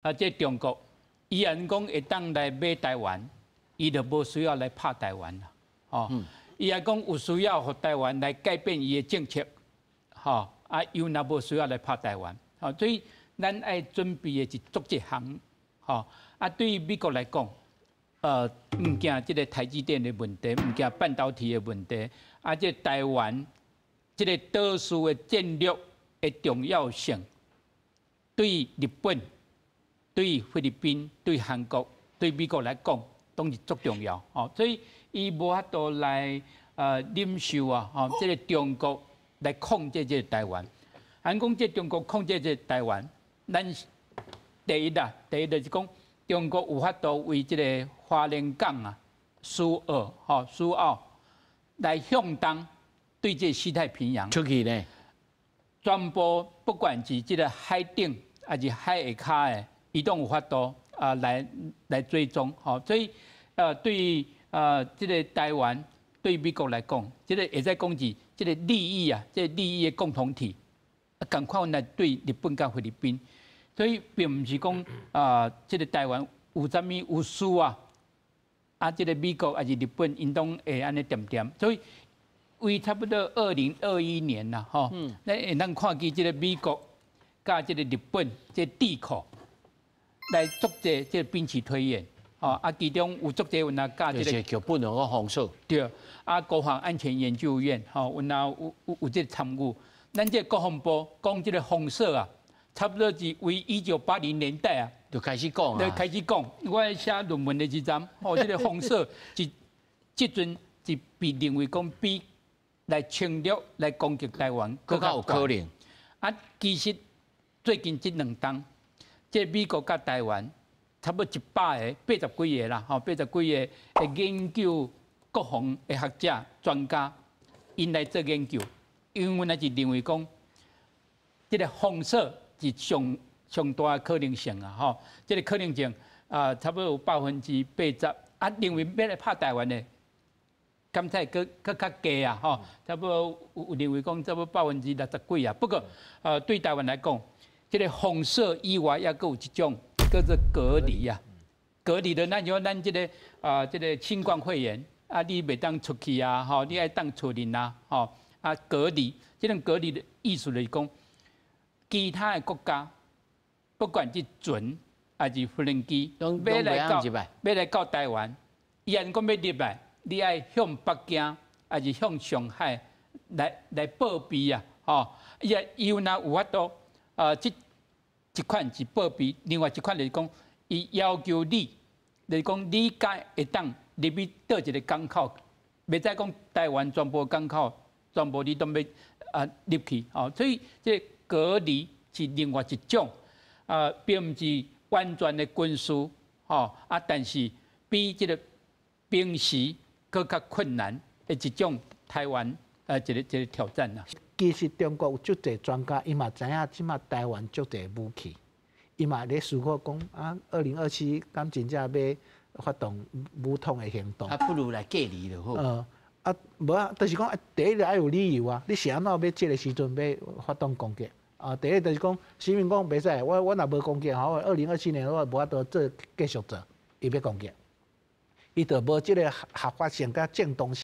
啊，這中國伊按講會當來買台灣，伊就無需要來拍台灣啦。哦，伊若講有需要予台灣來改變伊的政策，吼，啊，又若無需要來拍台灣，吼，所以咱愛準備的是足這項，吼，啊，對於美國來講，毋驚這個台積電的問題，毋驚半導體的問題，啊，這台灣這個島嶼的戰略的重要性，對日本、對菲律賓、對韓國、對美國來講，攏是足重要，吼，所以伊無法度來忍受啊，吼，這個中國來控制這個台灣。按講這中國控制這個台灣，咱第一啊，第一就是講中國有法度為這個花蓮港啊、蘇澳、吼蘇澳來向東對這個西太平洋出去呢，全部不管是這個海頂還是海下跤的，伊攏有法度啊來追蹤，吼，所以對於這個台灣對美國來講，這個會使講是這個利益啊，這個利益的共同體，啊，仝款來對日本佮菲律賓，所以並毋是講啊，這個台灣有啥物有事啊，啊，這個美國抑是日本，𪜶攏會按呢恬恬，所以為差不多2021年啦，吼，咱會當看見這個美國佮這個日本這個智庫來做這個兵棋推演，吼，啊，其中有足濟有若佮這個就是劇本個封鎖，對，啊，國防安全研究院，吼，有若有這個參與，咱這個國防部講這個封鎖啊，差不多是為1980年代啊，就開始講就開始講。我寫論文的時陣，吼，這個封鎖是這陣是被認為講比來侵略來攻擊台灣閣較有可能。啊，其實最近這兩冬，這美國佮台灣差不多100個、80幾個啦，吼，80幾個的研究國防的學者、專家，𪜶來做研究，因為𪜶是認為講，這個封鎖是上上大的可能性啊，吼，這個可能性啊，差不多有80%，啊，認為欲來拍台灣的，敢才閣閣較低啊，吼，差不多有認為講差不多60幾啊。不過，對台灣來講，這個封鎖以外，抑閣有一種叫做隔離啊。隔離的，咱像咱這個啊，這個新冠肺炎啊，你袂當出去啊，吼，你愛當厝裡啊，吼，啊，隔離，這種隔離的意思就是講，其他的國家，不管是船還是飛機，欲來到台灣，伊按講欲入來，你愛向北京還是向上海來報備啊？吼，伊伊有若有法度，這一款是報備，另外一款就是講，伊要求你，就是講你敢會當入去佗一个港口，袂使講台灣全部港口全部你都欲啊入去，吼，所以這隔離是另外一種，啊，並毋是完全的軍事，吼，啊，但是比這個平時閣較困難的一種台灣一個挑戰啦。其實中國有足濟專家，伊嘛知影這馬台灣足濟武器，伊嘛咧思考講啊，2027敢真正欲發動武統的行動？啊，不如來隔離就好。啊，無啊，就是講第一個愛有理由啊，你是按怎欲這个時陣欲發動攻擊？啊，第一就是講，習近平講袂使，我若無攻擊吼，2027年我無法度做繼續做，伊欲攻擊，伊就無這个合法性佮正當性。